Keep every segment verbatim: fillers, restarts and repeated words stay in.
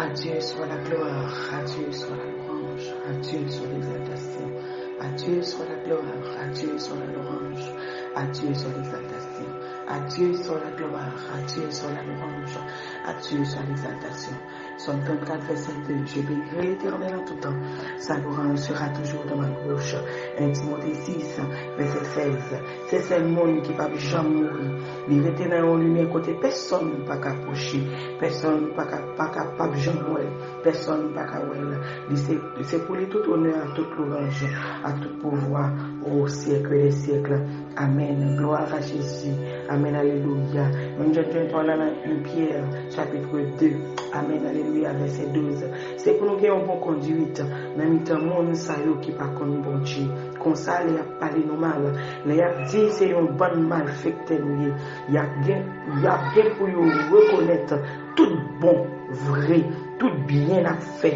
À Dieu soit la gloire, à Dieu soit la louange, à Dieu soit l'exaltation. À Dieu soit la gloire, à Dieu soit la louange, à Dieu soit l'exaltation. À Dieu soit la gloire, à Dieu soit la louange, à Dieu soit l'exaltation. Psaume trente-quatre, verset deux. Je bénirai l'Éternel en tout temps. Sa louanj sera toujours dans ma bouche. En Timote sis, vèsè sèz. Se sèl moun ki p ap janm mouri. Li rete nan yon limyè kote pèsonn pa ka pwoche, pèsonn pa ka, pa ka, p ap janm wè l, pèsonn pa ka wè l. Li se, se pou li tout onè, tout louanj, ak tout pouvwa, au siècle des siècles. Amèn. Gloire à Jésus. Amèn. Alelouya. Menm jan Jan nan en Pyè, chapit de. Amèn. Alelouya. Vèsè douz. Se pou nou gen yon bon kondwit nan mitan moun sa yo ki pa konn Bondye. Konsa, lè y ap pale nou mal, lè y ap di se yon bann malfektè nou ye, y ap gen, y ap gen pou yo rekonèt tout bon, vre, tout byen n ap fè.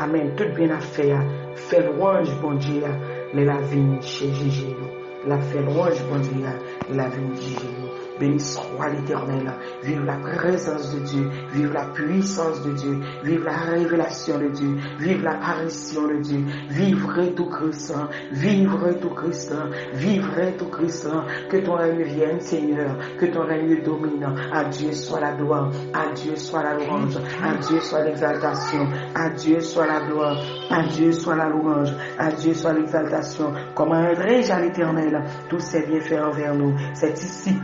Amèn. Tout byen n ap fè a, fè lwanj Bondye a lè l ap vin jije yo. L ap fè lwanj Bondye a lè l ap vin jije yo. Béni soit l'Éternel. Vive la présence de Dieu. Vive la puissance de Dieu. Vive la révélation de Dieu. Vive l'apparition de Dieu. Vive Retour Christ. Vive Retour Christ. Vive Retour Christ. Que ton règne vienne, Seigneur. Que ton règne domine. À Dieu soit la gloire. À Dieu soit la louange. À Dieu soit l'exaltation. À Dieu soit la gloire. À Dieu soit la louange. À Dieu soit l'exaltation. Comme un réjouis à l'Éternel tous ses bienfaits envers nous. C'est ici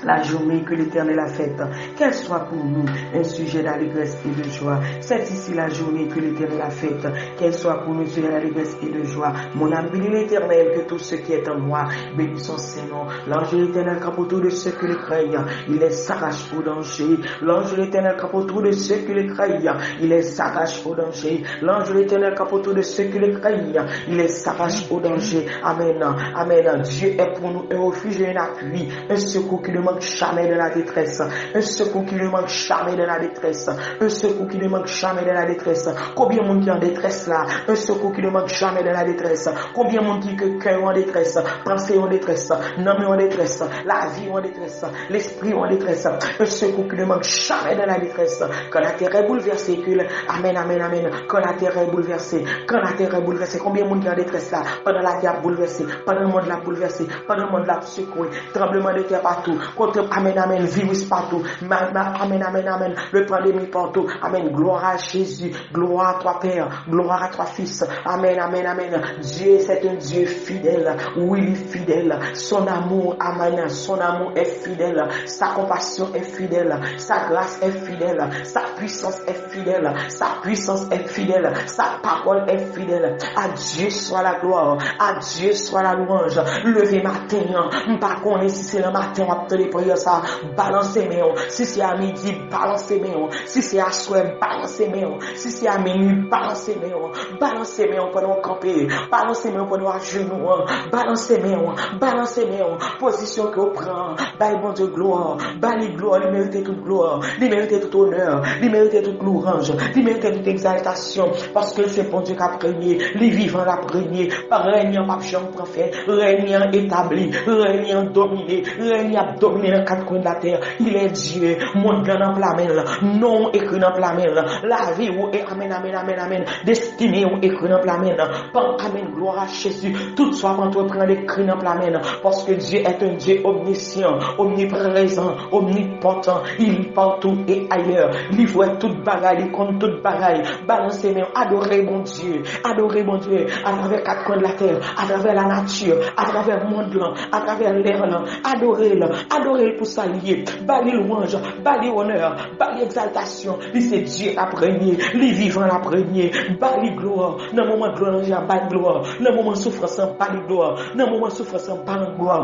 la journée que l'Éternel a faite, qu'elle soit pour nous un sujet d'allégresse et de joie. C'est ici la journée que l'Éternel a faite, qu'elle soit pour nous un sujet d'allégresse et de joie. Mon âme bénit l'Éternel, que tout ce qui est en moi bénisse son saint nom. L'ange de l'Éternel campe autour de ceux qui le craignent, il les arrache au danger. L'ange de l'Éternel campe autour de ceux qui le craignent, il les arrache au danger. L'ange de l'Éternel campe autour de ceux qui le craignent, il les arrache au danger. Amen. Amen. Dieu est pour nous un refuge et un appui, un secours qui ne manque jamais dans la détresse, un secours qui ne manque jamais dans la détresse, un secours qui ne manque jamais dans la détresse. Konbyen moun ki an detrès la? Un secours qui ne manque jamais dans la détresse. Konbyen moun ki ke kè yo an detrès, panse yo an detrès, nanm yo an detrès, lavi yo an detrès, lespri yo an detrès? Un secours qui ne manque jamais dans la détresse. Quand la terre est bouleversée, que le, amen, amen, amen. Quand la terre est bouleversée, quand la terre est bouleversée. Konbyen moun ki an detrès la? Pandan latè ap boulvèse, pandan mond la ap boulvèse, pandan mond la ap sekwe, tranbleman de tè patou, kote, amen, amen, viris patou, ma, ma, amen, amen, amen, le pandemi patou, amen, gloire à Jésus, gloire à toi Père, gloire à toi Fils, amen, amen, amen. Dieu, c'est un Dieu fidèle, oui, il est fidèle, son amour, amen, son amour est fidèle, sa compassion est fidèle, sa grâce est fidèle, sa puissance est fidèle, sa puissance est fidèle, sa parole est fidèle. À Dieu soit la gloire, à Dieu soit la louange. Leve maten an, m pa konnen si se nan maten w ap tande priyè sa, balanse men w. Si se a midi, balanse men w. Si se aswè, balanse men w. Si se a minui, balanse men w. Balanse men w pandan w kanpe. Balanse men w pandan w ajenou an. Balanse men w. Balanse men w. Pozisyon ke w pran an, bay Bondye glwa. Ba li glwa. Li merite tout glwa. Li merite tout onè. Li merite tout louwanj. Li merite tout egzaltasyon. Paske se Bondye k ap renye. Li vivan, l ap renye. Rèny an p ap janm pran fen. Rèny an etabli. Rèny an domine. Rèny an ap domine nan kat kwen de latè. Il est Dieu. Mond lan nan pla men l. Non w ekri nan pla men l. Lavi w, e, amen, amen, amen, amen. Destine w ekri nan pla men l. Pan, amen, gloire à Jésus. Tout sa w ap antreprann ekri nan pla men l. Paske Dieu est un Dieu omniscient, omniprésent, omnipotent. Il est partout et ailleurs. Li wè tout bagay, li konn tout bagay. Balanse men w, adore Bondye. Adore Bondye atravè kat kwen de latè, atravè lanati, atravè mond lan, atravè lè lan. Adore l, adore l pou sa l ye. Ba li lwanj, ba li onè, ba li egzaltasyon. Li se Dye k ap renye, li vivan, l ap renye. Ba li glwa. Nan moman glwa, ba li glwa. Nan moman soufrans lan, ba li glwa. Nan moman soufrans lan, ba li glwa.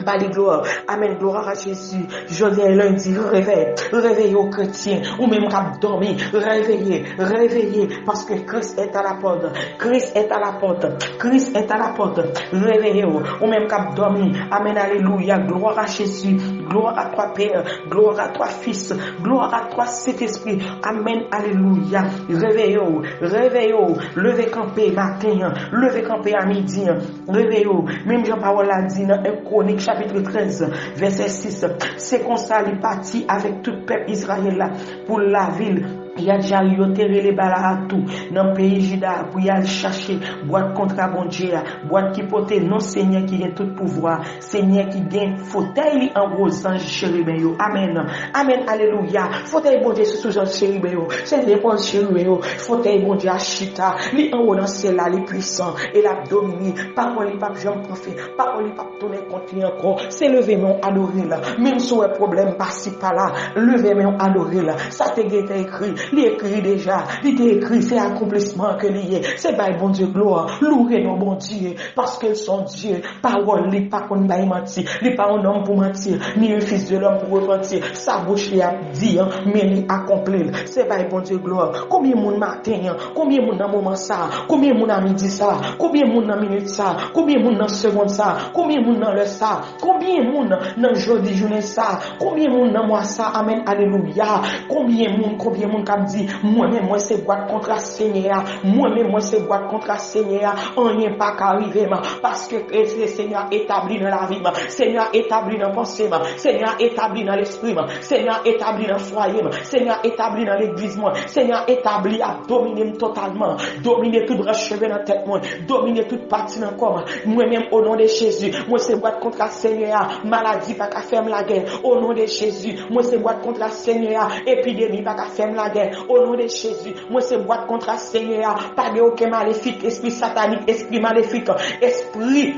Ba li glwa. Amen. Gloire à Jésus. Jodi a e lendi, reveye. Reveye w, kretyen. Ou menm k ap dòmi, reveye. Reveye. Paske Kris est à la porte. Kris est à la porte. Kris est à la porte. Reveye w. Ou menm k ap dòmi. Amen. Alelouya. Gloire à Jésus. Gloire à toi, Père. Gloire à toi, Fils. Gloire à toi, Saint-Esprit. Amen. Alelouya. Reveye w. Reveye w. Leve kanpe maten an. Leve kanpe a midi an. Reveye w. Menm jan pawòl la di nan en Kwonik, chapit trèz, vèsè sis. Se konsa li pati avèk tout pèp Izrayèl la pou lavil Yadjari yo te rele Bala a tou nan peyi Jida a pou y al chache bwat kontra Bondye a, bwat ki pote non Senyè ki gen tout pouvwa a, Senyè ki gen fotèy li anwo zanj cheriben yo. Amèn. Amèn. Alelouya. Fotèy Bondye se sou zanj cheriben yo. Se nenpòt cheriben yo. Fotèy Bondye a chita. Li anwo nan syèl la, li pwisan. E l ap domine. Pawòl li p ap janm pran fen. Pawòl li p ap tounen kont li ankò. Se leve men w adore l. Menm si w wè pwoblèm pasi pa la, leve men w adore l. Sa te gentan ekri. Li ekri deja. Li te ekri. Se akonplisman ke li ye. Se bay Bondye glwa. Louwe non Bondye. Paske l se yon Dye. Pawòl li pa konn bay manti. Li pa yon nonm pou manti. Ni un fils de l'homme pou repanti. Sa bouch li ap di an, men li akonpli l. Se bay Bondye glwa. Konbyen moun maten an? Konbyen moun nan moman sa a? Konbyen moun a midi sa a? Konbyen moun nan minit sa a? Konbyen moun nan segonn sa a? Konbyen moun nan lè sa a? Konbyen moun nan jodi jounen sa a? Konbyen moun nan mwa sa a? Amèn, alelouya. Konbyen moun, konbyen moun k ap di, mwen menm, mwen se bwat kontra Senyè a. Mwen menm, mwen se bwat kontra Senyè a. Anyen pa ka rive m. Paske Senyè a etabli nan lavi m. Senyè a etabli nan panse m. Senyè a etabli nan lespri m. Senyè a etabli nan fwaye m. Senyè a etabli nan legliz mwen. Senyè a etabli ap domine m totalman. Domine tout branch cheve nan tèt mwen. Domine tout pati nan kò m. Mwen menm, o non de Jezi, mwen se bwat kontra Senyè a. Maladi pa ka fè m lagè. O non de Jezi, mwen se bwat kontra Senyè a. Epidemi pa ka fè m lagè. O non de Jezi, mwen se bwat kontra Senyè a. Pa gen okenn malefik, espri satanik, espri malefik, espri,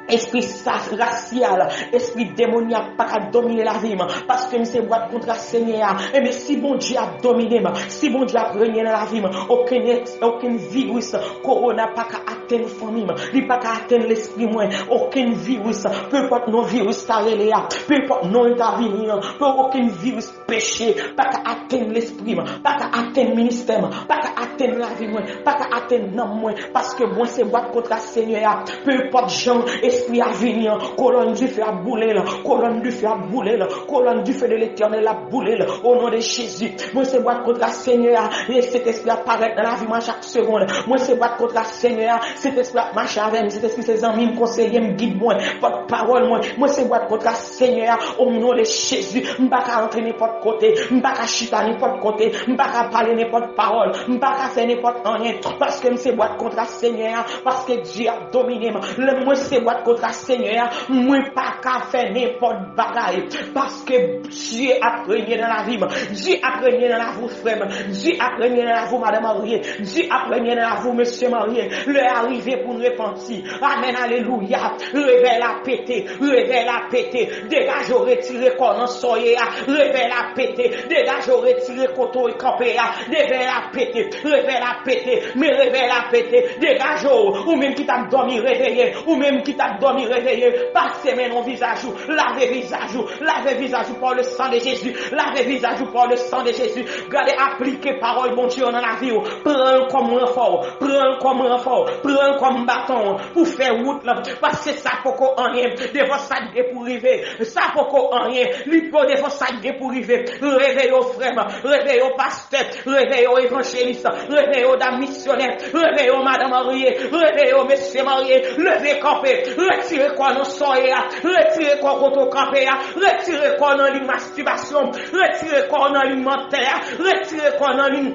espri sa-, rasyal, espri demonyak pa ka domine lavi m. Paske m se bwat kontra Senyè a. Ebyen, si Bondye ap domine m, si Bondye ap renye nan lavi m, okenn, okenn viris kowona pa ka atenn fanmi m, li pa ka atenn lespri mwen. Okenn viris, pe enpòt non viris sa rele a, pe enpòt non li ta vini an, pe okenn viris peche pa ka atenn lespri m, pa ka atenn ministè m, pa ka atenn lavi mwen, pa ka atenn nanm mwen, paske mwen se bwat kontra Senyè a. Pe enpòt jan espri a vini an, kolòn dife ap boule l, kolòn dife ap boule l, kolòn dife de Letènèl ap boule l, o non de Jezi. Mwen se bwat kontra Senyè a, e Sentespri a parèt nan lavi mwen chak segonn. Mwen se bwat kontra Senyè a, Sentespri ap mache avè m, Sentespri se zanmi m, konseye m, gid mwen, pòtpawòl mwen. Mwen se bwat kontra Senyè a, o non de Jezi. M pa ka antre nenpòt kote, m pa ka chita nenpòt kote, m pa ka pale nenpòt pawòl, m pa ka fè nenpòt anyen, paske m se bwat kontra Senyè a, paske Dye ap domine m. Lè mwen se bwat kontra Senyè a, mwen pa ka fè nenpòt bagay, paske Dye ap renye nan lavi m. Dye ap renye nan lavi w, frè m. Dye ap renye nan lavi w, madanm marye. Dye ap renye nan lavi w, mesye marye. Lè a rive pou n repanti. Amèn, alelouya. Revèy la pete, revèy la pete. Degaje w, retire kò w nan sa w ye a. Revèy la pete. Degaje w, retire kote w kanpe a. Revèy la pete, revèy la pete. Men revèy la pete. Degaje w, ou menm ki t ap dòmi, reveye. Ou menm ki t ap dòmi, reveye. Pase men nan vizaj ou. Lave vizaj ou. Lave vizaj ou par le sang de Jésus. Lave vizaj ou par le sang de Jésus. Gade, aplike pawòl Bondye yo nan lavi w. Pran l kòm ranfò w. Pran l kòm ranfò w. Pran l kòm baton w pou fè wout lan. Paske sa poko anyen devan sa k gen pou rive. Sa poko anyen. Li po devan sa k gen pou rive. Reveye w, frè m. Reveye w, pastè. Reveye w, evanjelis. Reveye w, dam misyonè. Reveye w, madan marye. Reveye w, mesye marye. Leve kanpe. Retire kò w nan sa w ye a. Retire kò w kote w kanpe a. Retire kò w nan liy mastibasyon. Retire kò w nan liy mantè a. Retire kò w nan liy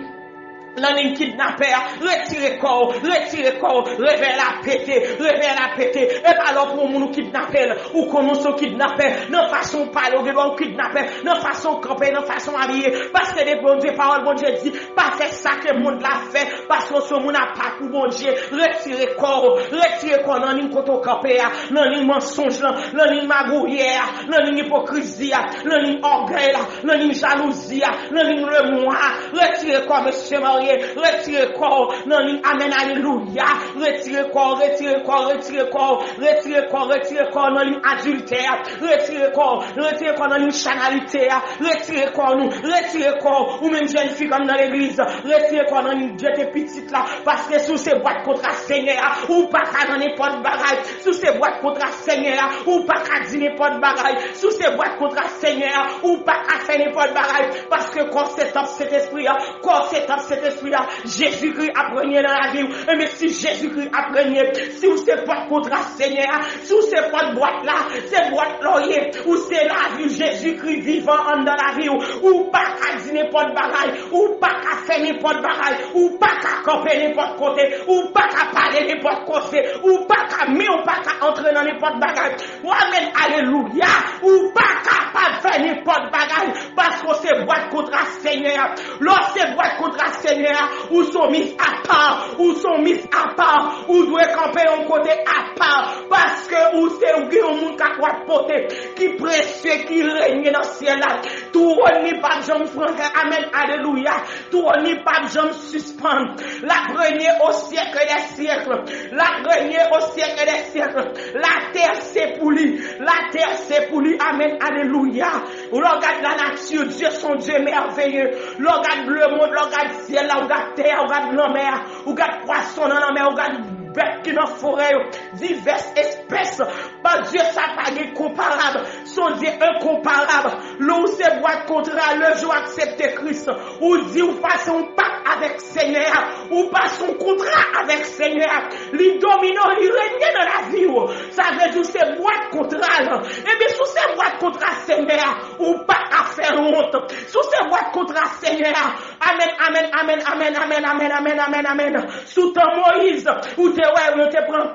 nan liy kidnapè a, retire kò w, retire kò w, revèy la pete, revèy la pete. E pa lè w pran yon moun ou kidnape l, ou konnen w se yon kidnapè, nan fason w pale, ou gen dwa yon kidnapè, nan fason w kanpe, nan fason w abiye, paske de Bondye, pawòl Bondye di, pa fè sa ke mond la fè, paske w se yon moun apa pou Bondye, retire kò w, retire kò w nan liy kote w kanpe a, nan liy mansonj lan, nan liy magouyè a, nan liy ipokrizi a, nan liy ògèy la, nan liy jalouzi a, nan liy lemwa a, retire kò w, mesye marye, retire kò w, nan liy, amèn, alelouya, retire kò w, retire kò w, retire kò w, retire kò w, retire kò w, nan liy adiltè a, retire kò w, retire kò w, nan liy chanalite a, retire kò w, nou, retire kò w, ou menm jèn fi k anndan legliz, retire kò w nan liy dye te pitit la, paske si w se bwat kontra Senyè a, ou pa ka nan nenpòt bagay, si w se bwat kontra Senyè a, ou pa ka di nenpòt bagay, si w se bwat kontra Senyè a, ou pa ka fè nenpòt bagay, paske kò w se tanp Sentespri a, kò w se tanp Sentespri Sentespri a, Jezikri ap renye nan lavi w. Enben, si Jezikri ap renye, si w se pòt kontra Senyè a, si w se pòt bwat la, se bwat la w ye, ou se lavi w, Jezikri vivan anndan lavi w. Ou pa ka di nenpòt bagay, ou pa ka fè nenpòt bagay, ou pa ka kanpe nenpòt kote, ou pa ka pale nenpòt kote, ou pa ka, men ou pa ka antre nan nenpòt bagay. Amèn, alelouya. Ou pa kapab fè nenpòt bagay paske w se bwat kontra Senyè a. Lè w se bwat kontra Senyè a, ou se yon mis apa, ou se yon mis apa, ou dwe kanpe yon kote apa, paske ou se, ou gen yon moun k ap, w ap pote, ki presye, ki renye nan syèl la. Twòn li p ap janm franke. Amèn, alelouya. Twòn li p ap janm sispann. L ap renye au siècle des siècles. L ap renye au siècle des siècles. Latè se pou li. Latè se pou li. Amèn. Alelouya. Lè w gad lanati, Dye se yon Dye mèveye. Lè w gad lemonn, lè w gad syèl la, w gad tè a, w gad lanmè a, w gad pwason nan lanmè, w gad bèt ki nan forè yo, divès espès. Bondye sa pa gen konparab. Se yon Dye enkonparab. Lè w se bwat kontra, lè w aksepte Kris, ou di w pase yon pak avèk Senyè a, ou pase yon kontra avèk Senyè a. Li dominan, li renye nan lavi w. Sa vle di w se bwat kontra l. Ebyen, si w se bwat kontra Senyè a, ou pa ka fè wont. Si w se bwat kontra Senyè a, amèn, amèn, amèn, amèn, amèn, amèn, amèn, amèn, amèn. Sou tan Moyiz, ou te wè, yo te pran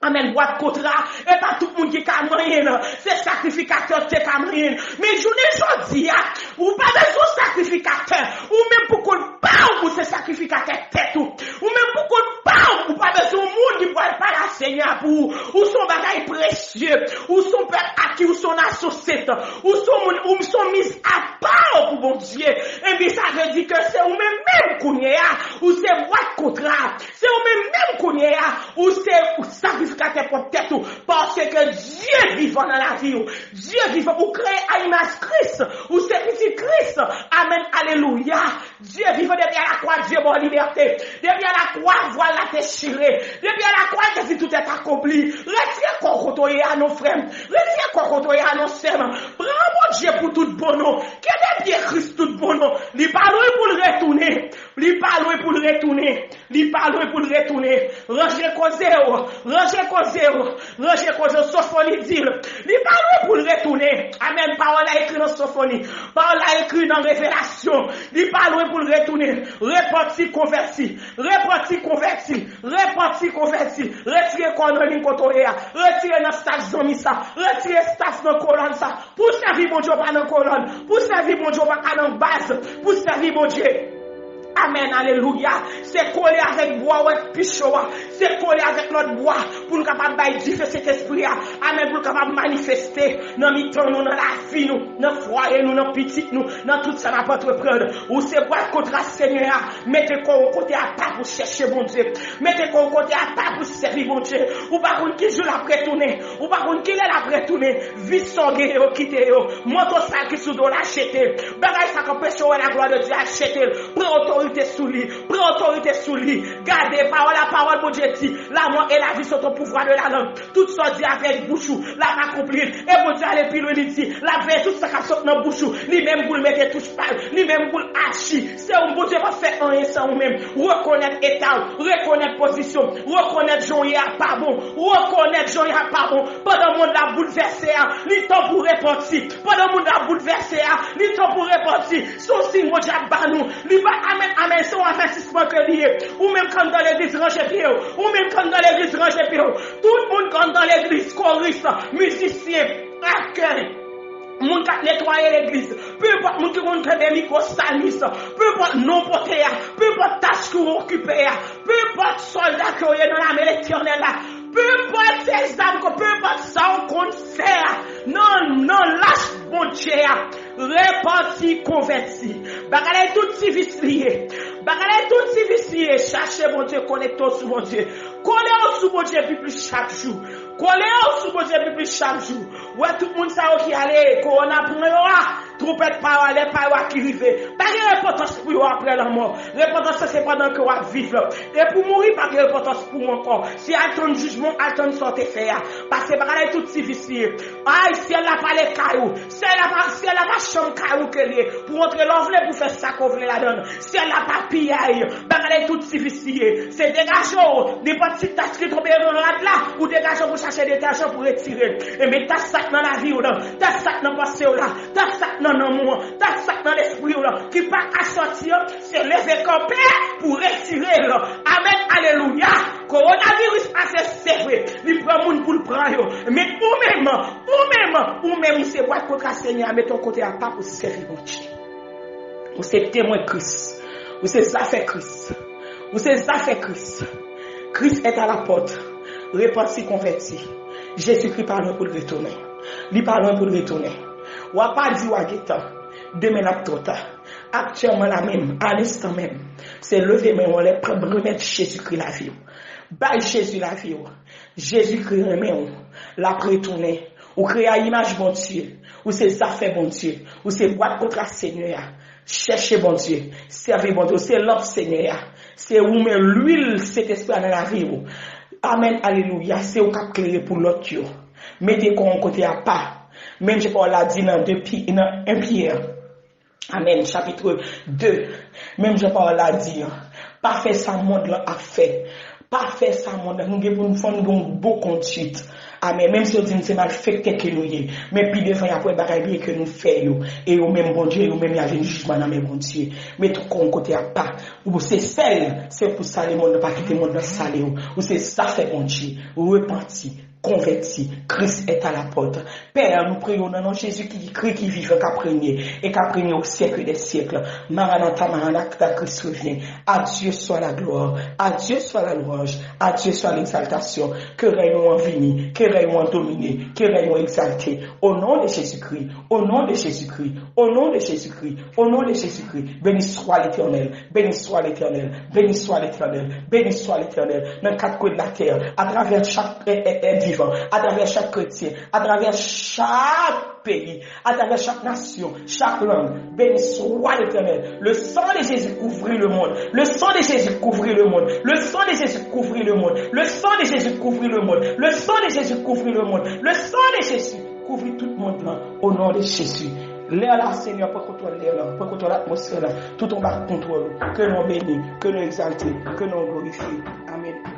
Amèn. Bwat kontra, e pa tout moun ki ka manyen l. Se sakrifikatè ki te ka manyen l. Men jounen jodi a, ou pa bezwen sakrifikatè. Ou menm pou kont pa w, ou se sakrifikatè tèt ou. Ou menm pou kont pa w, ou pa bezwen moun ki pral pale a Senyè a pou ou. Ou se yon bagay presye. Ou se yon pèp aki, ou se yon nasyon sent. Ou se yon moun, ou se yon mis apa pou Bondye. Ebyen, sa vle di ke se ou menm menm kounye a. Ou se bwat kontra. Se ou menm menm kounye a, ou se sakrifikatè pwòp tèt ou, paske Dye vivan nan lavi w. Dye vivan, ou kreye a imaj Kris, ou se pitit Kris. Amèn, alelouya. Dye vivan, depi a lakwa, Dye ba w libète. Depi a lakwa, vwal la te chire. Depi a lakwa, Jezi, tout est accompli. Retire kò w kote w ye a non, frè m. Retire kò w kote w ye a non, sè m. Pran Bondye pou tout bon non. Kenbe pye Kris tout bon non. Li pa lwen pou l retounen. Li pa lwen pou l retounen. Li pa lwen pou l retounen. Ranje koze w. Ranje koze w. Ranje koze w. Sofoni di l. Li pa lwen pou l retounen. Amèn. Pawòl la ekri nan Sofoni. Pawòl la ekri nan Revelasyon. Li pa lwen pou l retounen. Repanti, konvèti. Repanti, konvèti. Repanti, konvèti. Retire kò w nan liy kote w ye a. Retire nan staf zanmi sa. Retire staf nan kolòn sa. Pou w sèvi Bondye, w pa nan kolòn. Pou w sèvi Bondye, w pa ka nan baz. Pou w sèvi Bondye. Amèn, alelouya. Se kole avèk bwa w wè pi cho a. Se kole avèk lòt bwa pou n kapab bay dife Sentespri a. Amèn, pou l kapab manifeste nan mitan nou, nan lavi nou, nan fwaye nou, nan pitit nou, nan tout sa n ap antreprann. Ou se bwat kontra Senyè a. Mete kò w kote apa pou chèche Bondye. Mete kò w kote apa pou sèvi Bondye. Ou pa konn ki jou l ap retounen. Ou pa konn kilè l ap retounen. Vi sa w genyen yo, kite yo. Manto sal ki sou do w la, jete l. Bagay sa k anpeche w wè laglwa de Dye a, jete l. Pran otorite sou li. Pran otorite sou li. Gade, pawòl la, pawòl Bondye di, la mort et la vie sont au pouvoir de la langue. Tout sa w di avèk bouch ou, l ap akonpli l. E Bondye ale pi lwen, li di, l ap veye tout sa k ap sot nan bouch ou. Li menm pou l mete touch pa l. Li menm pou l aji. Se ou, Bondye p ap fè anyen san ou menm. Rekonèt eta w. Rekonèt pozisyon w. Rekonèt jan w ye a pa bon. Rekonèt jan w ye a pa bon. Pandan mond la ap boulvèse a, li tan pou repanti. Pandan mond la ap boulvèse a, li tan pou repanti. Se yon siy Bondye ap ba nou. Li pa, amèn, amèn, se yon avètisman ke li ye. Ou menm k anndan legliz, ranje pye w. Ou menm k anndan legliz, ranje pye w. Tout moun k anndan legliz, koris, mizisyen, akèy, moun k ap netwaye legliz, penpòt moun ki konn kenbe mikwo, salmis, penpòt non w pote a, penpòt tach ke w okipe a, penpòt sòlda ke w ye nan lame Letènèl la, penpòt se zam ke, penpòt sa w konn fè a, nan, nan lach Bondye a, repanti, konvèti. Bagay la tout ti vis li ye. Bagay la tout ti vis li ye. Chache Bondye, konekte w sou Bondye. Kole w sou Bondye pi plis chak jou. Kole w sou Bondye pi plis chak jou. Ou wè tout moun sa yo ki ale, kowona pran yo a. Twonpèt pa yo a, lè pa yo a ki rive. Pa gen repantans pou yo apre lanmò. Repantans lan se pandan ke w ap viv la. Depi w mouri, pa gen repantans pou ou ankò. Se al tann jijman, al tann sa w te fè a. Paske bagay la tout ti visye. Ay, syèl la pa le kay ou. Syèl la pa, syèl la pa chanm kay ou ke l ye. Pou w antre lè w vle, pou w fè sa ke w vle ladan l. Syèl la pa piyay. Bagay la tout ti visye. Se degaje w. Nenpòt ti tach ki tonbe nan rad la, ou degaje w pou chache detèjan pou retire l. E men tach sa k nan lavi w lan, tach sa k nan panse w la, tach sa k nan nanm ou an, tach sa k nan lespri w lan, ki pa ka sòti an, se leve kanpe pou retire l. Amèn, alelouya. Kowonaviris pase, se vre. Li pran moun pou l pran yo. Men ou menm, ou menm, ou menm, ou se bwat kontra Senyè a, mete w kote apa pou sèvi Bondye. Ou se temwen Kris. Ou se zafè Kris. Ou se zafè Kris. Kris est à la porte. Repanti, konvèti. Jezikri pa lwen pou l retounen. Li pa lwen pou l retounen. W a pa di w a gentan. Demen l ap twò ta. Aktyèlman la menm, a lenstan menm, se leve men w anlè, pran, remèt Jezikri lavi w. Bay Jezi lavi w. Jezikri renmen w. L ap retounen. Ou kreye a imaj Bondye. Ou se zafè Bondye. Ou se bwat kontra Senyè a. Chèche Bondye. Sèvi Bondye. Ou se lanp Senyè a. Se ou menm lwil Sentespri a nan lavi w. Amèn, alelouya. Se ou k ap klere pou lòt yo. Mete kò w kote apa. Menm jan pawòl la di nan de Pi-, nan en Pyè. Amèn, chapit de. Menm jan pawòl la di an, pa fè sa mond lan ap fè. Pa fè sa mond lan. Nou gen pou nou fò nou gen yon bon konduit. Amèn. Menm si yo di nou se malfektè ke nou ye, men pi devan y ap wè bagay byen ke nou fè yo. E yo menm Bondye, yo menm y a jwenn jijman nan men Bondye. Mete kò w kote apa. Ou se sèl, se pou sale mond lan, pa kite mond lan sale w. Ou se zafè Bondye. Repanti. Konvèti, Kris est à la porte. Pè, nou priye w nan non Jezi ki, ki kri, ki vivan, k ap renye, e k ap renye au siècle des siècles. Maranatha, Maranatha, Christ revient. À Dieu soit la gloire, à Dieu soit la louange, à Dieu soit l'exaltation. Ke rèy ou an vini, ke rèy ou an domine, ke rèy ou an egzalte. Au nom de Jésus-Christ, au nom de Jésus-Christ, au nom de Jésus-Christ, au nom de Jésus-Christ. Béni soit l'Éternel, béni soit l'Éternel, béni soit l'Éternel, béni soit l'Éternel. Nan kat kwen latè, atravè chak èt, èt, èt vivan, atravè chak kretyen, atravè chak peyi, atravè chak nasyon, chak lang, béni soit l'Éternel. Le sang de Jésus couvrit le monde. Le sang de Jésus couvrit le monde. Le sang de Jésus couvrit le monde. Le sang de Jésus couvrit le monde. Le sang de Jésus couvrit le monde. Le sang de Jésus couvrit tout mond lan. Au nom de Jésus. Lè la, Senyè, pran kontwòl lè la, pran kontwòl atmosfè la, tout anba kontwòl ou. Ke non beni, ke non egzalte, ke non glorifye. Amèn.